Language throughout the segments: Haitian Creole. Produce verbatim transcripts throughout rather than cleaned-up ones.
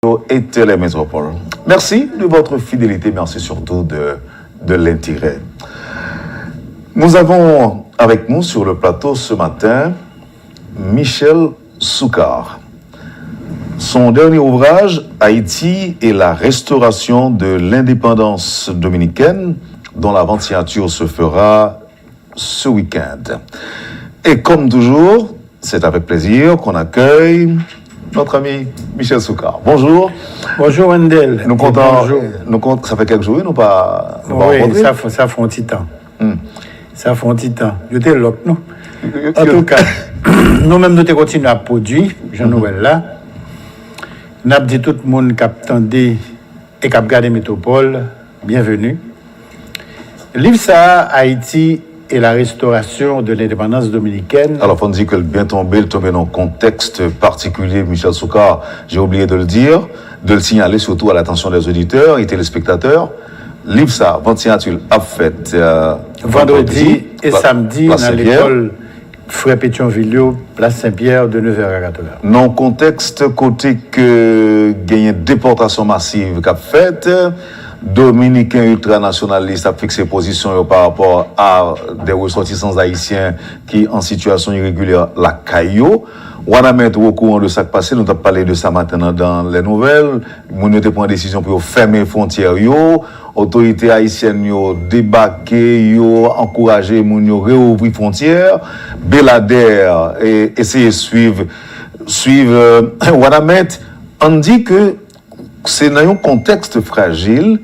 et les métropoles. Merci de votre fidélité, merci surtout de, de l'intérêt. Nous avons avec nous sur le plateau ce matin Michel Soukar. Son dernier ouvrage, Haïti et la restauration de l'indépendance dominicaine, dont l'avant-signature se fera ce week-end. Et comme toujours, c'est avec plaisir qu'on accueille notre ami Michel Soukar. Bonjour. Bonjour Wendell. Nous comptons, nous comptons, ça fait quelques jours, nous pas, nous pas rencontrés. Sa fè yon ti tan. Sa fè yon ti tan. Yo te lòk nou. Antouka, nou menm nou te kontinye ap pwodui, jan nou wè l la. N ap di tout moun k ap tande e k ap gade Metwopòl, byenveni. Liv sa a, Haïti et la restauration de l'indépendance dominicaine. Alors, faut dire que le bien tombé, il tombé dans un contexte particulier, Michel Soukar, j'ai oublié de le dire, de le signaler surtout à l'attention des auditeurs et téléspectateurs. Liv sa, vant siyatil ap fèt, euh, vendredi et samedi dans l'école Frè Petyonvil yo, Plas Senpyè, de neuf heures à quatre heures. Nan yon kontèks kote ke genyen depòtasyon masiv k ap fèt, Dominiken iltranasyonalis ap fikse pozisyon yo pa rapò a de resòtisan ayisyen ki an sitiyasyon iregilyè lakay yo. Wanament, ou okouran de sa k pase, nou t ap pale de sa maten nan dans les nouvelles. Moun yo te pran desizyon pou yo fèmen fwontyè yo. Otorite ayisyèn yo debake, yo ankouraje moun yo reouvri fwontyè. Beladè, e, eseye swiv, swiv, e, Wanament. Ann di ke se nan yon kontèks frajil,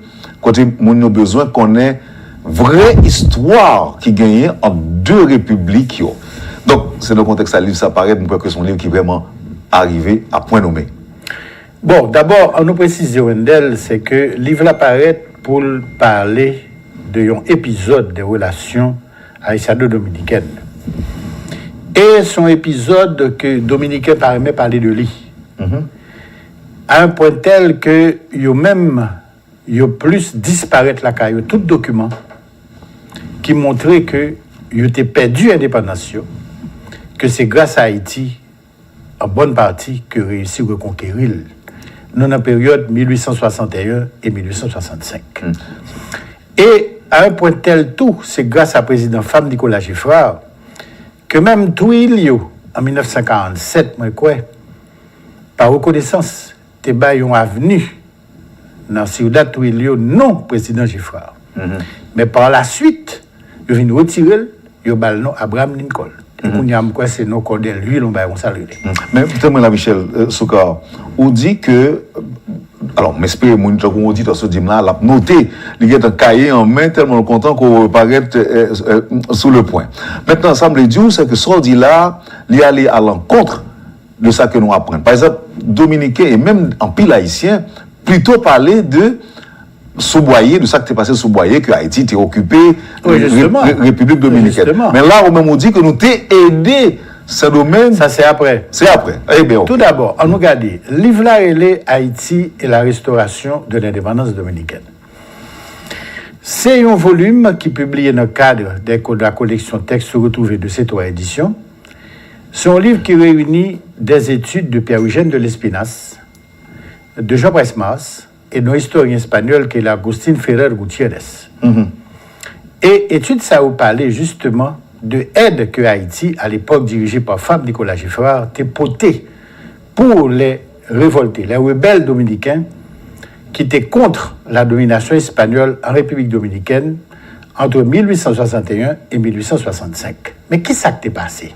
kote moun yo bezwen konnen vrè istwa ki genyen ant de repiblik yo. Donk, se nan kontèks sa liv sa parèt, mwen kwè ke se yon liv ki vrèman arive a pwen nome. Bon, dabò, ann nou presize, Wendell, se ke liv la parèt pou l pale de yon epizòd de relasyon ayisyano-dominikèn. E se yon epizòd ke Dominiken pa renmen pale de li. A yon pwen tèl ke yo menm, yo plis disparèt lakay yo. Tout dokiman ki montre ke yo te pèdi endepandans yo, ke se gras a Ayiti, an bòn pati, ke reyisi rekonkeri l. Nou nan peryòd mil uit san swasanteyen e mil uit san swasannsenk. E a yon pwen tèl tou, se gras a prezidan FAM Nicolas Geffrard, ke menm Trujillo, an mil nèf san karannsèt, mwen kwè, pa rekonesans, te bay yon avni nan Ciudad Trujillo non prezidan Geffrard. Men pa la swit, yo vin retire l, yo ba l non Abraham Lincoln. E kounye a, m kwè se non Cordell Hull, yon bagay konsa l rele. Men, tann mwen la, Michel, e, Soukar, ou di ke, alò, m espere moun tankou oditè sa w di m la, l ap note, li gentan kaye an men, tèlman l kontan ke w parèt, e, e, sou le pwen. Mentnan, sa m vle di w, se ke sa w di la, li ale a lankont de sa ke nou aprann. Pa egzanp, Dominiken e menm anpil Ayisyen plito pale de sou Bwaye, de sa k te pase sou Bwaye, ke Ayiti te okipe Repiblik Dominikèn. Men la, ou menm ou di ke nou te ede Sendomeng. Sa se aprè. Se aprè. Ebyen, oke. Toudabò, ann nou gade. Liv la rele Haïti et la restauration de l'indépendance dominicaine. Se yon volim ki pibliye nan kad de la collection Textes retrouvés de C trois Éditions. Se yon liv ki reyini des études de Pierre Eugène de Lespinasse, de Jean Price Mars et d'un historien espagnol qui est Agustín Ferrer Gutiérrez. E etid sa yo pale jisteman de èd ke Ayiti, à l'époque dirigée par FAM Nicolas Geffrard, te pote pour les révoltés, les rebelles dominicains, ki te kont la dominasyon espanyòl an Repiblik Dominikèn ant mil uit san swasanteyen e mil uit san swasansenk. Men ki sa k te pase?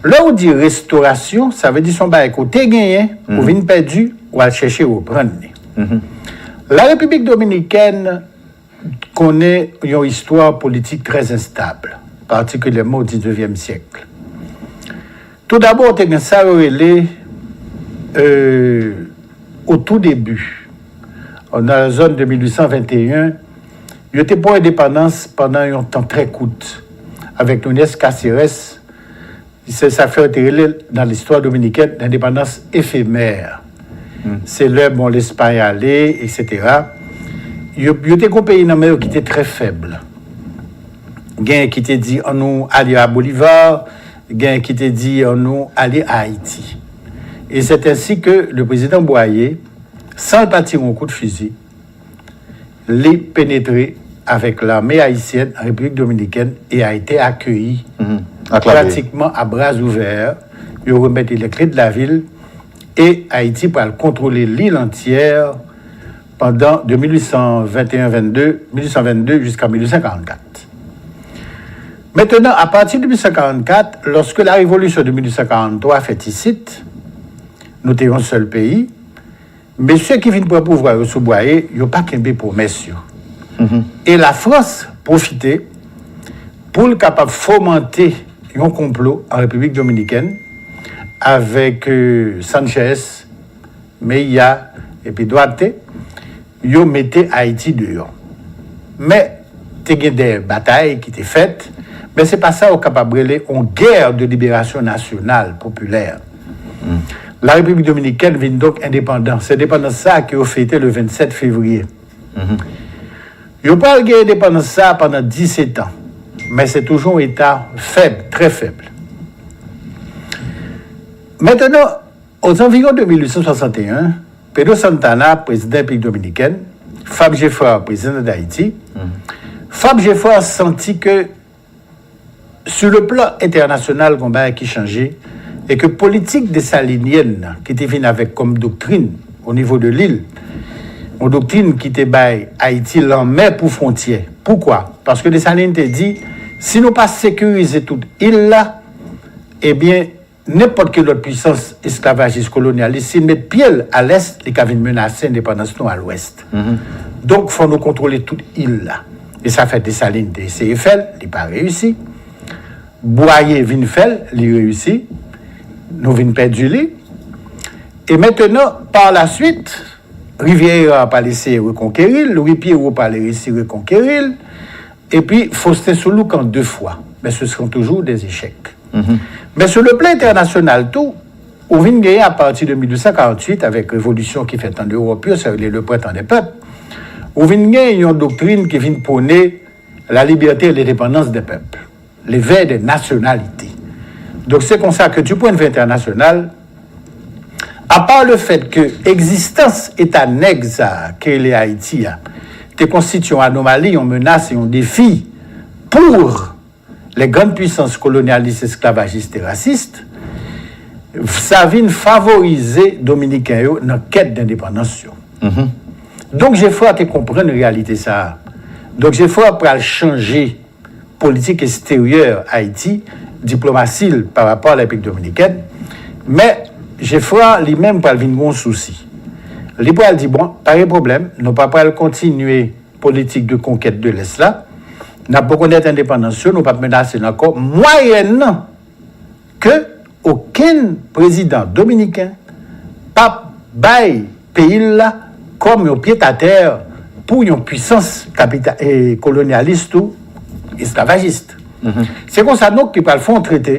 Lè w di restorasyon, sa vle di se yon bagay ke w te genyen, ou vin pèdi, w al chèche reprann li. La Repiblik Dominikèn konnen yon istwa politik trè enstab, patikilyèman o diznevyèm syèk. Toudabò, te gen sa yo rele, euh, au tout début, nan zòn de mil uit san venteyen, yo te pran endepandans pandan yon tan trè kout, avèk Núñez Cáceres, se sa k fè yo te rele l nan listwa dominikèn lendepandans efemè. Se lè, bon, Lespay ale, etsetera. Yo, yo te gon peyi nan men yo ki te trè fèb. Genyen ki te di, ann nou ale a Bolivar, genyen ki te di, ann nou ale a Ayiti. Et c'est ainsi que le président Boyer, sans l pa tire yon kout fizi, li penetre avec l'armée haïtienne en République dominicaine et a été accueilli Mhm. Aklamé. Pratiquement à bras ouverts. Yo remèt li les clés de la ville et Haïti pral contrôler l'île entière pendant de mil huit cent vingt et un vingt-deux, mil huit cent vingt-deux jusqu'à mil huit cent quarante-quatre. Maintenant, à partir de mil huit cent quarante-quatre, lorsque la révolution de mil huit cent quarante-trois fèt isit, nou te yon sèl peyi, mesye ki vin pran pouvwa yo sou Boyer, yo pa kenbe pwomès yo. E Lafrans pwofite pou l kapab fomante yon konplo an Repiblik Dominikèn avèk euh, Sanchez, Mejia epi Duarte, yo mete Ayiti deyò. Men, te gen de batay ki te fèt, men se pa sa yo kapab rele yon guerre de libération nationale populaire. La Repiblik Dominikèn vin donk endepandan. Se endepandans sa ke yo fete le vennsèt fevriye. Yo pral gen endepandans sa pandan disetan, men se toujou yon eta fèb, trè fèb. Maintenant, aux environs de mil huit cent soixante et un, Pedro Santana, prezidan Repiblik Dominikèn, Fab Geffrard, prezidan Dayiti, Fab Geffrard santi ke sur le plan international, gen yon bagay ki chanje, e ke politik desalinyèn nan, ki te vin avèk kòm doktrin o nivo de lil, yon doktrin ki te bay Ayiti lanmè pou fwontyè. Poukwa? Paske Desalin te di, si nou pa sekirize tout il la, ebyen, nenpòt ki lòt pwisans esklavajis kolonyalis, si l met pye l a lès, li ka vin menase endepandans nou a lwès. Donk, fò nou kontwole tout il la. E sa fè Desalin te eseye fè l, li pa reyisi. Bwaye vin fè l, li reyisi. Nou vin pèdi li. E mentenan, pa la swit, Rivière-Hérard pral eseye rekonkeri l, Louis Pierrot pral reyisi rekonkeri l, epi Faustin Soulouque an de fwa. Men se seront toujours des échecs. Men sur le plan international tou, ou vin genyen apati de mil uit san karant uit avèk revolisyon ki fèt an Ewòp yo, sa yo rele le printemps des peuples, ou vin genyen yon doktrin ki vin pwone la liberté et l'indépendance des peuples, l'éveil des nationalités. Donk se konsa ke du point de vue international, apa le fèt ke egzistans eta nèg sa a, ke rele Ayiti a, te konstitye yon anomali, yon menas, yon defi pou les grandes puissances colonialistes, esclavagistes et racistes, sa vin favorize Dominiken yo nan kèt dendepandans yo. Donk Geffrard te konprann reyalite sa a. Donk Geffrard pral chanje politik eksteryè Ayiti, diplomasi l pa rapò a Repiblik Dominikèn. Men Geffrard li menm pral vin gen yon sousi. Li pral di, bon, pa gen pwoblèm, nou pa pral kontinye politik de konkèt de lès la. N ap rekonèt endepandans yo, nou p ap menase l ankò, mwayènan ke okenn prezidan dominiken p ap bay peyi l la kòm yon pyetatè pou yon pwisans kapita, e, kolonyalis tou esklavajis. Se konsa donk ki pral fè yon trete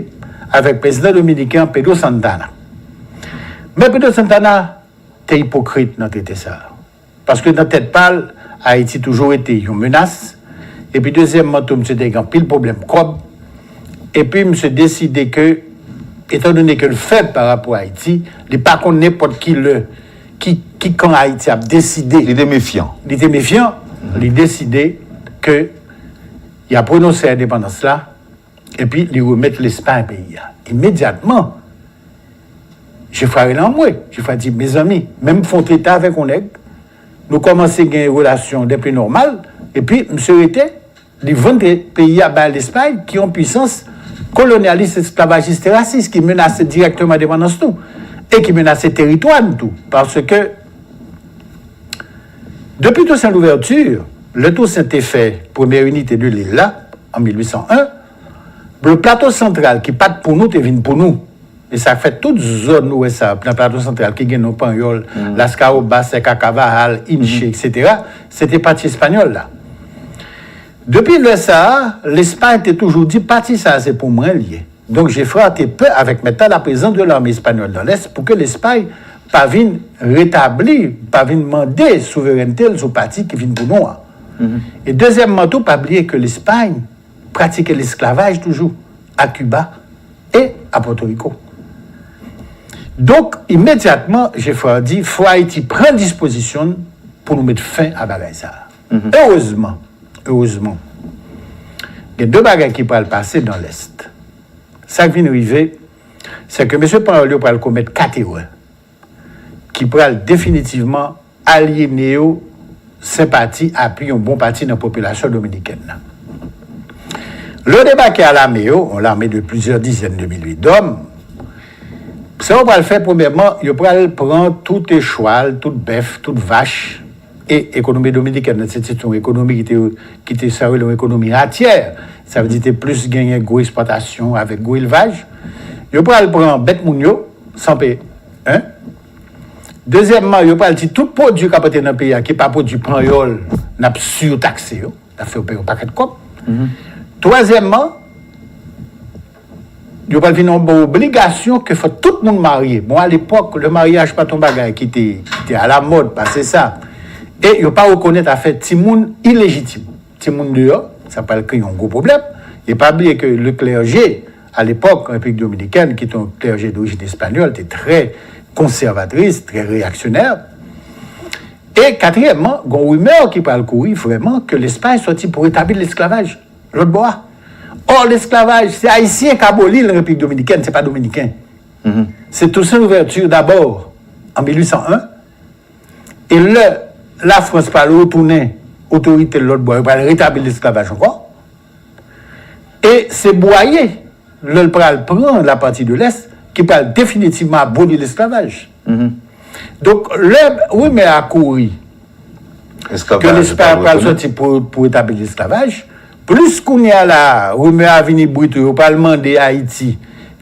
avèk prezidan dominiken Pedro Santana. Men Pedro Santana te ipokrit nan trete sa a. Paske nan tèt pa l, Ayiti toujou rete yon menas. Epi dezyèmman tou, misye te gen anpil pwoblèm kòb. Epi misye deside ke, etandone ke l fèb pa rapò a Ayiti, li pa konn nenpòt ki lè, ki, ki kan Ayiti ap deside. Li te mefyan. Li te mefyan, li deside ke y ap renonse a endepandans la, epi li remèt Lespay peyi a. Imedyatman, Geffrard rele anmwe. Geffrard di, mezanmi, menm fè yon trete avèk yon nèg, nou kòmanse gen relasyon de pli nòmal, epi misye rete, li vann peyi a bay Lespay, ki yon pwisans kolonyalis, esklavajis e rasis, ki menase dirèkteman endepandans nou, e ki menase teritwa n tou. Paske, depi Toussaint Louverture, lè Toussaint te fè premyè inite de lil la, an mil uit san en, le Plato Santral, ki pa t pou nou, te vin pou nou. E sa fè tout zòn ou wè sa, nan Plato Santral, ki gen non Panyòl, Las Caobas, Sèka Kavahal, Hinche, etsetera, se te pati espanyòl la. Depi lè sa a, Lespay te toujou di pati sa a se pou mwen l ye. Donk Geffrard te pè avèk maintenant la présence de l'armée espagnole dans l'Est pou ke Lespay pa vin retabli, pa vin mande souverènte l sou pati ki vin pou nou an. E dezyèmman tou, pa bliye ke Lespay pratike lesklavaj toujou a Kiba e a Pòtoriko. Donk, imedyatman, Geffrard di, fò Ayiti pran dispozisyon l pou nou met fen a bagay sa a. Erezman, erezman, gen de bagay ki pral pase nan Lès. Sa k vin rive, se ke mesye Panyòl yo pral komèt kat erè ki pral definitivman alyene yo senpati, apui yon bon pati nan popilasyon dominikèn nan. Lè yo debake a lame yo, yon lame de plizyè dizèn de milye dòm, sa yo pral fè, premyèman, yo pral pran tout chwal, tout bèf, tout vach, e ekonomi dominikèn nan, se te yon ekonomi ki te, ki te sa yo rele yon ekonomi ratyè. Sa vle di te plis genyen gwo eksplwatasyon avèk gwo elvaj. Yo pral pran bèt moun yo, san peye. Hein? Dezyèmman, yo pral di tout pwodui k ap antre nan peyi a ki pa pwodui panyòl, n ap sitakse yo, n ap fè yo peye yon pakèt kòb. Twazyèmman, yo pral vin yon obligasyon ke fò tout moun marye. Bon, alepòk, le maryaj pa t yon bagay ki te, ki te alamòd, pase sa. E yo pa rekonèt afè timoun ilejitim. Timoun deyò, sa pral kreye yon gwo pwoblèm. E pa bliye ke le clergé, à l'époque, en République dominicaine, qui est un clergé d'origine espagnole, était très conservatrice, très réactionnaire. E katriyèmman, gon rimè ki pral kouri vrèman ke Lespay sòti pou retabli lesklavaj lòt bò a. Or, lesklavaj, se Ayisyen k aboli l nan Repiblik Dominikèn, se pa Dominiken. Se Toussaint Louverture dabò, an mil uit san en, e lè Lafrans pral retounen otorite l lòt bò, yo pral retabli lesklavaj ankò. E se Bwaye, lè l pral pran lapati de lès, ki pral definitivman aboli lesklavaj. Donk, lè rimè a kouri ke Lespay pral sòti pou, pou etabli lesklavaj, plis kounye a la, rimè a vin ibrit, yo pral mande Ayiti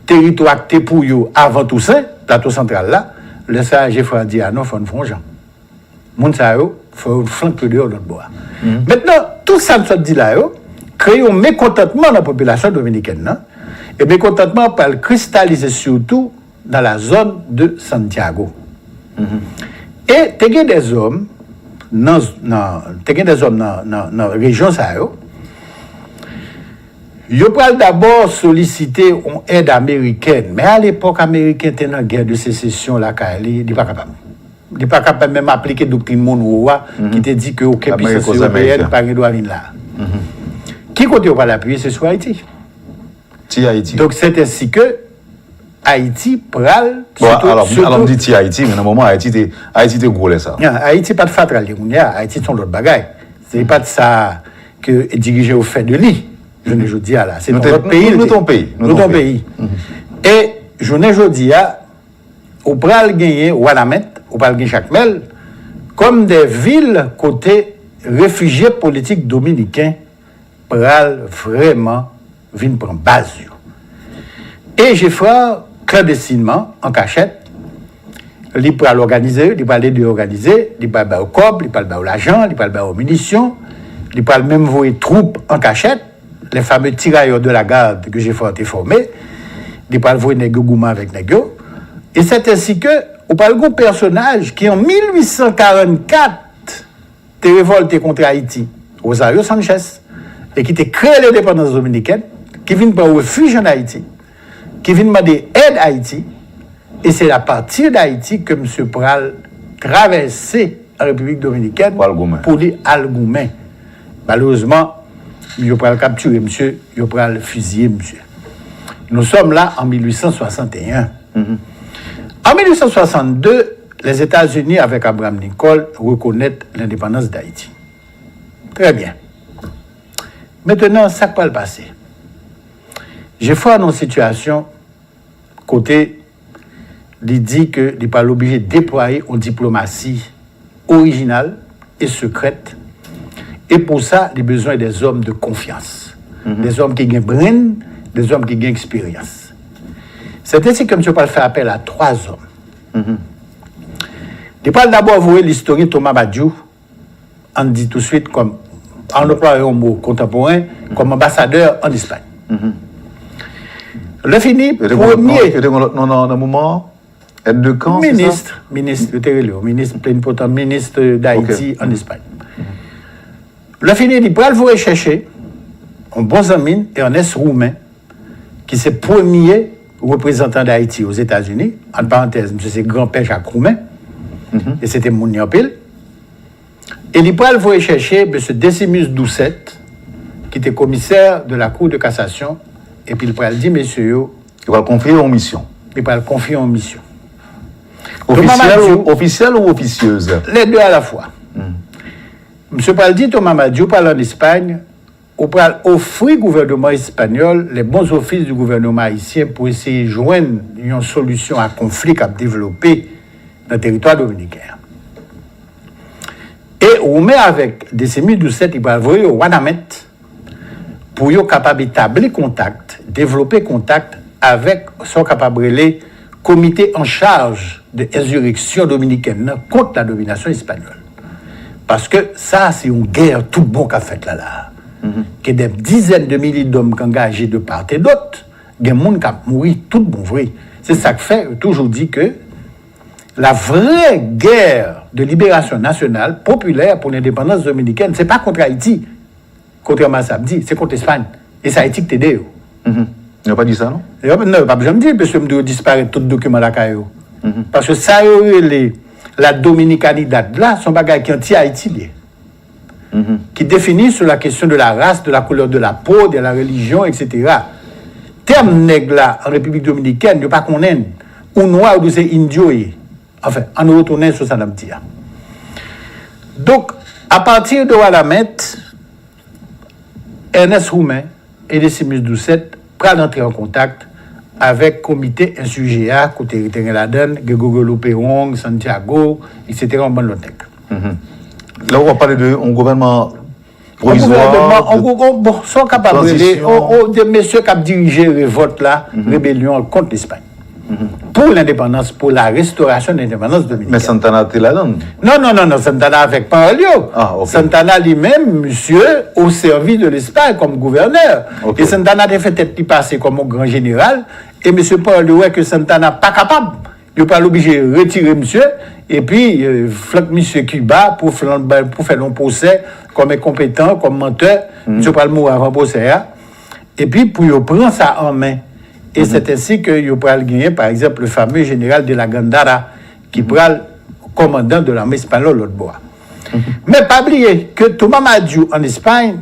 teritwa k te pou yo avan Tousen, Plato Santral la, lè sa a, Geffrard di, a non, fò n fè yon jan. Moun sa yo, fò yo flanke deyò lòt bò a. Mentnan, tout sa m sot di la yo, kreye yon mekontantman nan popilasyon dominikèn nan, e mekontantman pral kristalize sitou dans la zone de Santiago. E te gen dèzòm nan, nan, te gen dèzòm nan, nan, nan rejyon sa yo. Yo pral dabò solisite yon èd amerikèn, men alepòk, Ameriken te nan gè de sesesyon lakay li, li pa kapab. Li pa kapab menm aplike doktrin Monroe a, ki te di ke okenn pisans erepeyèn pa gen dwa vin la. Ki kote yo pral apiye? Se sou Ayiti. Ti Ayiti. Donk, sèt ensi ke Ayiti pral, bon, sitou, alò, sitou, alò, m di ti Ayiti, men nan moman Ayiti te, Ayiti te gwo lè sa. Ayiti pa t fatra l ye kounye a, Ayiti se yon lòt bagay. Se pa t sa ke dirijè yo fè de li, jounen jodi a la. Se yon lòt peyi. Nou te yon peyi. Nou te yon peyi. E jounen jodi a, ou pral genyen Wanament, ou pral gen Jakmèl, kòm de vil kote refijye politik dominiken pral vrèman vin pran baz yo. E Geffrard, klandestinman, an kachèt, li pral òganize yo, li pral ede yo òganize, li pral ba yo kòb, li pral ba yo lajan, li pral ba yo minisyon, li pral menm voye twoup an kachèt, les fameux tirailleurs de la garde que Geffrard te fòme, li pral voye nèg yo goumen avèk nèg yo. E sèt ensi ke ou pral gon pèsonaj ki an mil uit san karannkat te revòlte kont Ayiti, Rosario Sanchez, e ki te kreye lendepandans dominikèn, ki vin pran refij ann Ayiti, ki vin mande èd Ayiti, e se apati d Ayiti ke misye pral travèse an Repiblik Dominikèn pou li al goumen. Malerezman, yo pral kaptire misye, yo pral fiziye misye. Nous sommes là en mil uit san swasanteyen. An mil uit san swasannde, Lèzetazini, avèk Abraham Lincoln, rekonèt lendepandans d Ayiti. Trè byen. Mentnan, sa k pral pase? Geffrard nan yon sitiyasyon kote li di ke li pral oblije deplwaye yon diplomasi orijinal e sekrèt, e pou sa, li bezwen de zòm de konfyans, de zòm ki gen brenn, de zòm ki gen eksperyans. Sèt ensi ke misye pral fè apèl a twa zòm. Li pral dabò voye listoryen Thomas Badiou, ann di touswit, kòm, ann anplwaye yon mo kontanporen, kòm anbasadè ann Espay. Lè fini, premye. Yo te gon lòt non nan, nan moman an? Èd de kan, se sa? Minis, minis, yo te rele yo, minis plenipotan, minis d Ayiti ann Espay. Lè fini, li pral voye chèche yon bon zanmi l, Ernest Roumain, ki se premye reprezantan Dayiti Ozetazini, ant parantèz, misye se granpè Jacques Roumain, e se te moun li anpil. E li pral voye chèche mesye Decimus Doucet, ki te commissaire de la Cour de cassation, epi li pral di mesye yo, Li pral konfye yon misyon. Li pral konfye yon misyon. Thomas Ofisyèl Madiou, ou, ofisyèl ou ofisyez? Les deux à la fois. Misye pral di Thomas Madiou pral ann Espay, ou pral ofri gouvènman espanyòl les bons offices du gouvernement haïtien pou eseye jwenn yon solisyon a konfli k ap devlope nan teritwa dominiken an. E Roumain avèk Decimus Doucet, li pral voye yo Wanament pou yo kapab etabli kontak, devlope kontak avèk sa w kapab rele Comité en charge de insurrection dominicaine nan kont la domination espagnole. Paske sa se yon gè tout bon k ap fèt la la. Ke des dizaines de milliers d'hommes k angaje de part et d'autre, gen moun k ap mouri tout bon vre. Se sa k fè yo toujou di ke la vraie guerre de libération nationale populaire pour l'indépendance dominicaine, se pa kont Ayiti, kontrèman a sa ap di, se kont Espay. E se Ayiti ki te ede yo. Yo pa di sa, non? Yo, non, yo p ap janm di, paske m di yo disparèt tout dokiman lakay yo. Paske sa yo rele la Dominicanidad la, se yon bagay ki anti-Ayiti li ye. Ki défini sur la question de la race, de la couleur de la peau, de la religion, et cetera. Tèm nèg la an Repiblik Dominikèn, yo pa konnen l. Ou nwa, yo di w se indio ye. Anfen, ann retounen sou sa n ap di a. Donk, apati de Wanament, Ernest Roumain e Decimus Doucet pral antre an kontak avèk komite ensijè a, kote te gen ladan l Gregorio Luperón, Santiago, et cetera, yon bann lòt nèg. Lè w ap pale de yon gouvènman pwovizwa, yon gouvènman, yon gou-, yon, bon, sa w kapab rele, tranzisyon, yon, yon, de mesye k ap dirije revòlt la, rebelyon an kont Lespay. Pou lendepandans, pou la restoration de l'indépendance dominicaine. Men Santana te ladan l? Non, non, non, non, Santana avèk pawòl yo. Ah, ok. Santana li menm, misye, au service de l'Espagne comme gouverneur. Ok. E Santana te fè tèt li pase kòm yon gran jeneral, e mesye pawòl yo wè ke Santana pa kapab. Yo pral oblije retire misye, epi, euh, flank misye Kiba pou flan-, pou fè l yon pwosè kòm enkonpetan, kòm mantè. Misye pral mouri avan pwosè a. Epi pou yo pran sa an men. E c'est ainsi que yo pral genyen, pa egzanp, le fameux général de la Gándara, ki pral kòmandan de lame espanyòl lòt bò a. Men pa bliye ke Thomas Madiou an Espay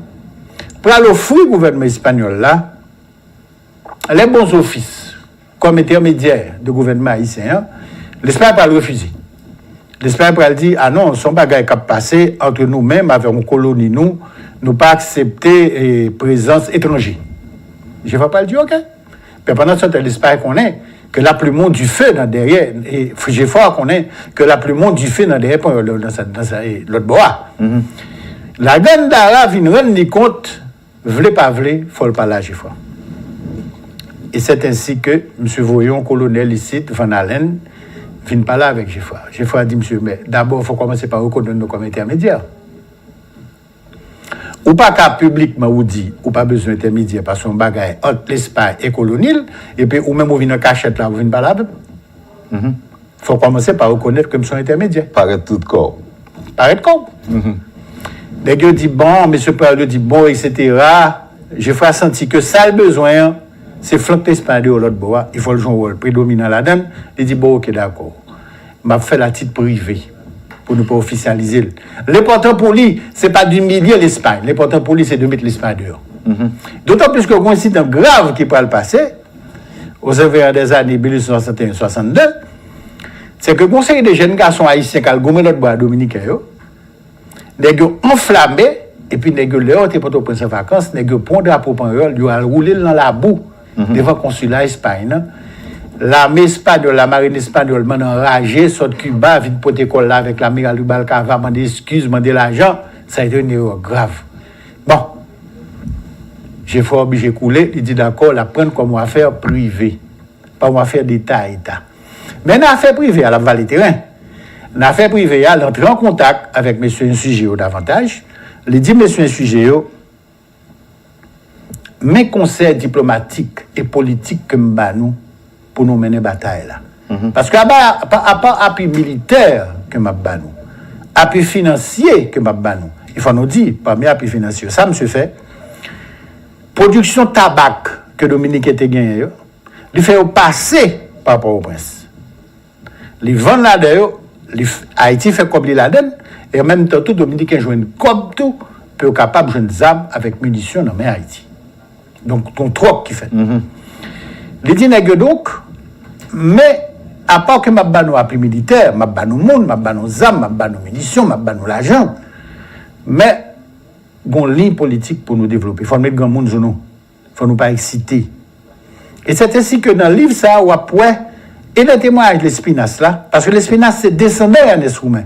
pral ofri gouvènman espanyòl la les bons offices comme intermédiaire de gouvènman ayisyen an, Lespay pral refize. Lespay pral di, "Ah non, se yon bagay k ap pase ant nou menm avèk yon koloni nou, nou pa aksepte, eh, prezans etranje." Jefra pral di, "Ok." Men pandan se tan, Lespay konnen ke la plume monte du feu nan dèyè, e Jefra konnen ke la plume monte du feu nan dèyè panyòl nan sa, nan sa, eh, lòt bò a. La Gándara vin rann li kont Vle pa vle, fò l pale a Jefra. E c'est ainsi que misye voye yon kolonèl isit, Van Alen, vin pale avèk Jefra. Jefra di misye, "Men dabò, fò w kòmanse pa rekonèt nou kòm entèmedyè. Ou pa ka piblikman ou di ou pa bezwen entèmedyè paske yon bagay ant Lespay e koloni l, epi ou menm ou vin an kachèt la, ou vin pale avè m." Fò w kòmanse pa rekonèt ke m se yon entèmedyè. Parèt tout kò w. Parèt kò w. Nèg yo di, "Bon," mesye pawòl yo di, "Bon, et cetera." Jefra santi ke sa l bezwen an, se flank Lespay deyò lòt bò a, e fò l jwe yon wòl predominan ladan l. Li di, "Bon, ok, dakò. M ap fè l a tit prive pou nou pa ofisyalize l." Lenpòtan pou li, se pa de imilye Lespay. Lenpòtan pou li, se de met Lespay deyò. Dotan plis ke gen yon ensidan grav ki pral pase, aux environs des années mil huit cent soixante et un soixante-deux, se ke gen yon seri de jèn gason ayisyen k al goumen lòt bò a dominiken yo, nèg yo anflame, epi nèg yo, lè yo te Pòtoprens an vakans, nèg yo pran drapo panyòl, yo al woule l nan labou, devan konsila Espay nan. Lame espanyòl, la marine espagnole, mann anraje, sot Kiba, vin pote kò l la avèk lamiral Rubalcava, mande eskiz, mande lajan. Sa a été une erreur grave. Bon, Jefra oblije koule, li di dakò, l ap pran l kòm yon afè prive, pa yon afè deta a eta. Men nan afè prive a, l ap vale teren. Nan afè prive a, l antre an kontak avèk mesye ensijè yo davantaj. Li di mesye ensijè yo, "Men konsèy diplomatik e politik ke m ba nou pou nou mennen batay la. Paske apa, apa, apa apui militè ke m ap ba nou, apui finansye ke m ap ba nou." E fò nou di, pami apui finansye yo, sa misye fè, pwodiksyon tabak ke Dominiken te genyen yo, Li fè yo pase pa Pòtoprens. Li vann ladan yo, li, Ayiti fè kòb li ladan l, e an menm tan tou, Dominiken jwenn kòb tou, pou yo kapab jwenn zam avèk minisyon nan men Ayiti. Donk, gon twòk ki fèt. Li di nèg yo, donk, men, apa ke m ap ba nou apui militè, m ap ba nou moun, m ap ba nou zam, m ap ba nou minisyon, m ap ba nou lajan, men, gon liy politik pou nou devlope. Fò n met granmoun sou nou. Fò nou pa eksite. E sèt ensi ke nan liv sa a, w ap wè, e nan temwayaj Lespinas la, paske Lespinas se desandan Ernest Roumen.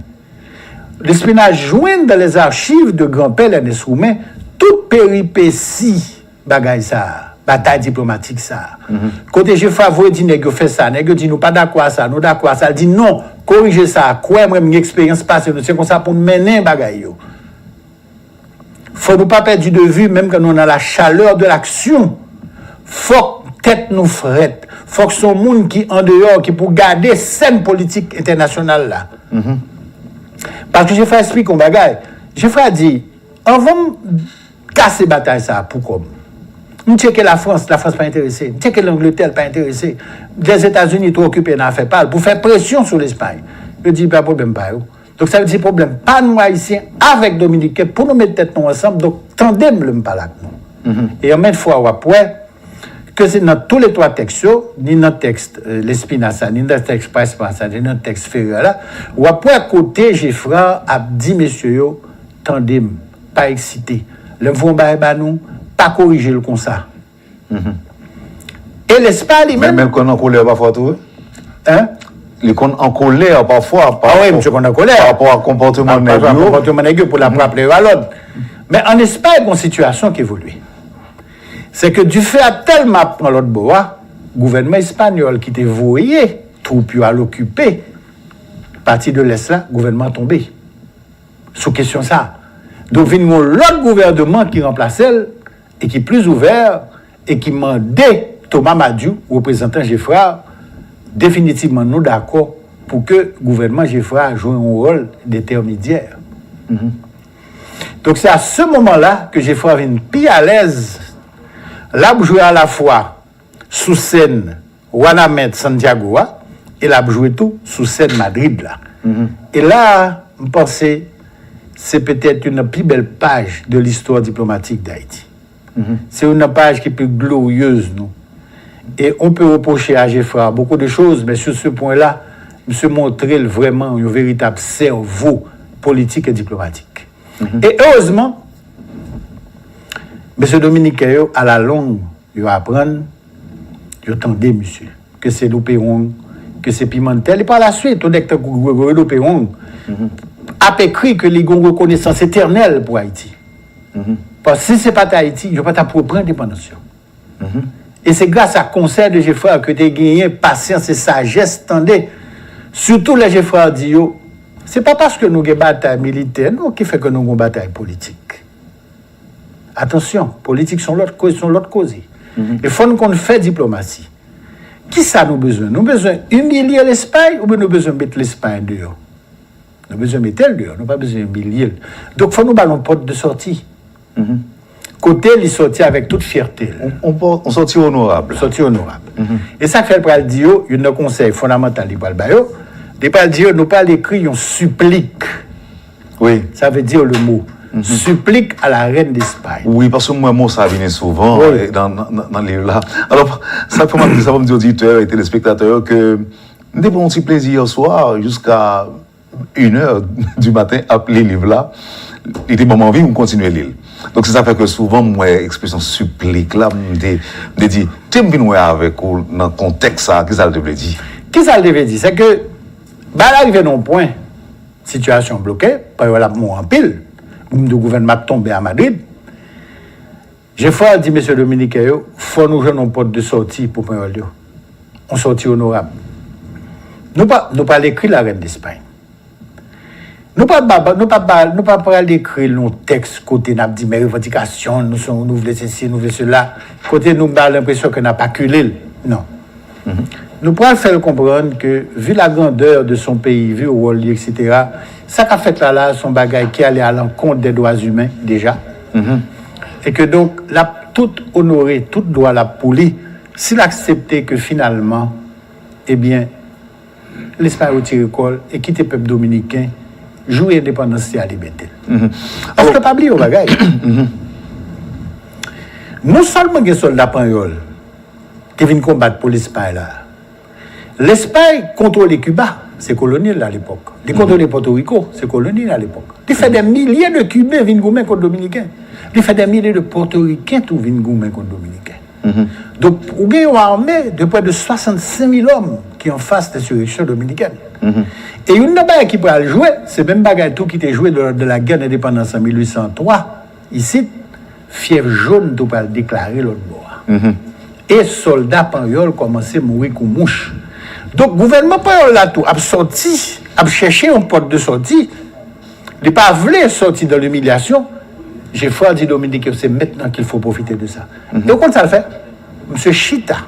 Lespinas jwenn dans les archives de granpè Ernest Roumen tout peripesi bagay sa a, batay diplomatik sa a. Kote Jefra voye di nèg yo fè sa, nèg yo di nou pa dakò a sa, nou dakò a sa, l di non, korije sa, kwè mwen, m gen eksperyans pase nou, se konsa pou n mennen bagay yo. Fò nou pa pèdi de vi, menm kan nou nan la chaleur de l'action, fòk tèt nou frèt. Fòk se yon moun ki andeyò, ki pou gade sèn politik entènasyonal la. Paske Jefra eksplike yon bagay. Jefra di, anvan m kase batay sa a pou kò m, m tcheke Lafrans, Lafrans pa enterese. M tcheke Langletè, l pa enterese. Lèzetazini twò okipe nan afè pa l pou fè presyon sou Lespay. Yo di, pa pwoblèm pa yo. Donk, sa vle di pwoblèm pa nou Ayisyen avèk Dominiken pou nou met tèt nou ansanm. Donk, tande m lè m pale ak nou. E anmenn fwa w ap wè ke se nan tou le twa tèks yo, ni nan tèks eh, Lespina sa, ni nan tèks Price sa, ni nan tèks Ferrer la, w ap wè kote Geffrard ap di mesye yo, tande m, pa eksite. Lè m fè yon bagay ba nou, pa korije l konsa. E Lespay li menm. Men l konn an kolè pafwa tou, wi. Hein? Li konn an kolè pafwa. Ah wi, misye konn an kolè. Pa rapò a konpòteman nèg yo. Pa rapò a konpòteman nèg yo pou l ap raple yo a lòd. Men an Espay, gon sitiyasyon ki evolye. Se ke difè a tèlman ap pran lòt bò a, gouvènman espanyòl ki te voye twoup yo al okipe pati de lès la, gouvènman an tonbe sou kesyon sa a. Donk, vin yon lòt gouvènman ki ranplase l e ki plis ouvè e ki mande Thomas Madiou, reprezantan Geffrard, definitivman nou dakò pou ke gouvènman Geffrard jwe yon wòl dentèmedyè. Donk, se a se moman la ke Geffrard vin pi alèz, l ap jwe alafwa sou sèn Wanament Santiago a, e l ap jwe tou sou sèn Madrid la. E la a, m panse, se petèt youn nan pi bèl paj de listwa diplomatik Dayiti. Se youn nan paj ki pi glorieuse nou. Et on peut reprocher à Geffrard beaucoup de choses, mais sur ce point-là, misye montre l vrèman yon veritab sèvo politik e diplomatik. E erezman, mesye dominiken yo, alalong, yo aprann, yo tande misye. Ke se Lopewong, ke se Pimentel, e pa la swit, yon nèg tankou Gregory Lopewong ap ekri ke li gen yon rekonesans etènèl pou Ayiti. Paske si se pa t Ayiti, yo pa t ap reprann endepandans yo. E se gras a konsèy de Geffrard ke te genyen pasyans e sajès tande. Sitou lè Geffrard di yo, se pa paske nou gen batay militè, non, ki fè ke nou gen yon batay politik. Atansyon, politik se yon lòt koze, se yon lòt koze. E fò n konn fè diplomasi. Kisa nou bezwen? Nou bezwen imilye Lespay oubyen nou bezwen met Lespay deyò? Nou bezwen mete l deyò, nou pa bezwen imilye l. Donk, fò nou ba l yon pòt de sòti. Kote li sòti avèk tout fyète l. On, on pò-, on sòti onorab. Sòti onorab. E sa k fè l pral di yo, youn nan konsèy fondamantal li pral ba yo, li pral di yo, nou pral ekri yon siplik. Wi. Sa vle di le mot. Supplique à la reine d'Espagne. Wi, paske m wè mo sa vini souvan, eh, nan, nan, nan, nan liv la. Alò, sa k fè m ap di sa, fò m di oditè e telespektatè yo ke m te pran yon ti plezi yè swa, jiska inè di maten ap li liv la. Li te ban m anvi m kontinye li l. Donk, se sa fè ke souvan m wè ekspresyon siplik la, m te, m te di, te m vin wè avèk ou nan kontèks sa, kisa l te vle di? Kisa l te vle di? Se ke bagay la rive nan yon pwen, sitiyasyon bloke, panyòl ap mouri anpil, m di w gouvènman ap tonbe a Madrid. Geffrard di mesye dominiken yo, fò nou jwenn yon pòt de sòti pou panyòl yo. Yon sòti onorab. Nou pa, nou pral ekri la reine d'Espagne. Nou pa ba, nou pa ba, nou pa pral ekri l yon tèks kote n ap di men revandikasyon, nou se, nou vle sesi, nou vle sela, kote nou ba l enpresyon ke n ap akile l. Non. Nou pral fè l konprann ke, vu la grandeur de son pays, vu wòl li, et cetera, sa k ap fèt la la, se yon bagay ki ale a lankont dè dwa imen deja. E ke donk, l ap tout onore, tout dwa l ap pou li, Si l aksepte ke finalman, ebyen, Lespay retire kò l e kite pèp dominiken jwi endepandans li a libète l. Paske pa bliye yon bagay. Non sèlman gen sòlda panyòl ki vin konbat pou Lespay la. Lespay kontwole Kiba, se koloni l alepòk. Li kontwole Pòtoriko, se koloni l alepòk. Li fè dè milye de Kiben vin goumen kont Dominiken. Li fè dè milye de Pòtoriken tou vin goumen kont Dominiken. Donk, ou gen yon ame de près de soixante-cinq mille hommes ki anfas lensireksyon dominikèn. E youn nan bagay ki pral jwe, se menm bagay tou ki te jwe lors de la guerre d'indépendance en mil huit cent trois, isit, fyèv jòn tou pral deklare lòt bò a. E sòlda panyòl kòmanse mouri kou mouch. Donk, gouvènman panyòl la tou ap sòti, ap chèche yon pòt de sòti. Li pa vle sòti dans l'humiliation. Geffrard di Dominiken, c'est maintenant qu'il faut profiter de ça. E ou konn sa l fè? Misye chita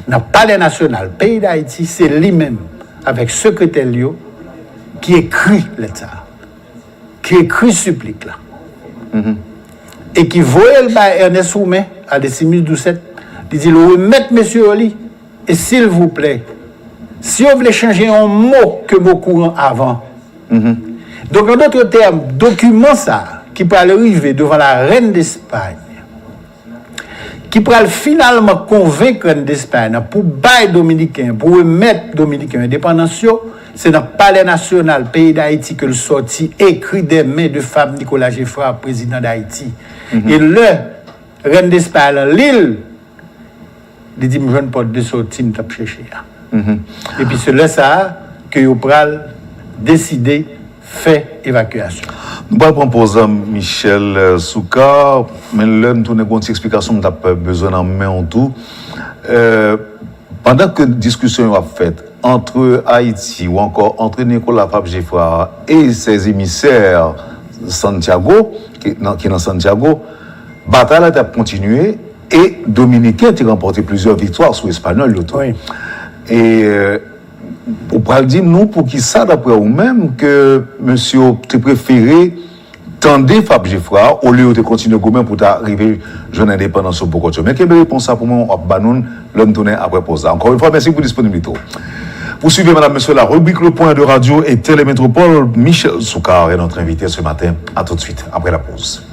nan Palè Nasyonal peyi Dayiti, se li menm avèk sekretè l yo ki ekri lèt sa a, ki ekri siplik la, e ki voye l bay Ernest Roumen, Aldecimus Doucet, li di l remèt mesye yo li, e silvouplè, si yo vle chanje yon mo ke mo kouran avan. Donk, an dòt tèm, dokiman sa a ki pral rive devan la rèn Despay, ki pral finalman konvenk rèn Despay nan pou bay Dominiken, pou remèt Dominiken endepandans yo, se nan Palè Nasyonal peyi Dayiti ke l sòti, ekri des mains de femme Nicolas Geffrard, président d'Haïti. E lè rèn Despay la li l, li di m jwenn pòt de sòti m t ap chèche a. Epi se lè sa a ke yo pral deside fè evakyasyon. Nou pral pran pòz la, Michel, euh, Soukar, men lè n tounen gon ti eksplikasyon m t ap, euh, bezwen nan men w tou. Euh, pandan ke diskisyon yo ap fèt antre Ayiti ou ankò antre Nicolas Fabre Geffrard e ses émissaires Santiago, ki nan, ki nan Santiago, batay la t ap kontinye e Dominiken te ranpòte plizyè viktwa sou Espanyòl yo tou. E, euh, ou pral di m nou poukisa, daprè ou menm, ke mesye yo te prefere tande Fabre Geffrard olye yo te kontinye goumen pou ta rive jwenn endepandans yo pou kont yo. Men kenbe repons sa pou mwen, w ap ba nou l lè n tounen apre pòz la. Encore une fois, merci pour disponibilité. Pour suivre, mesdames, messieurs, la rubrique Le Point de Radio et Télé Métropole, Michel Soukar est notre invité ce matin. À tout de suite, après la pause.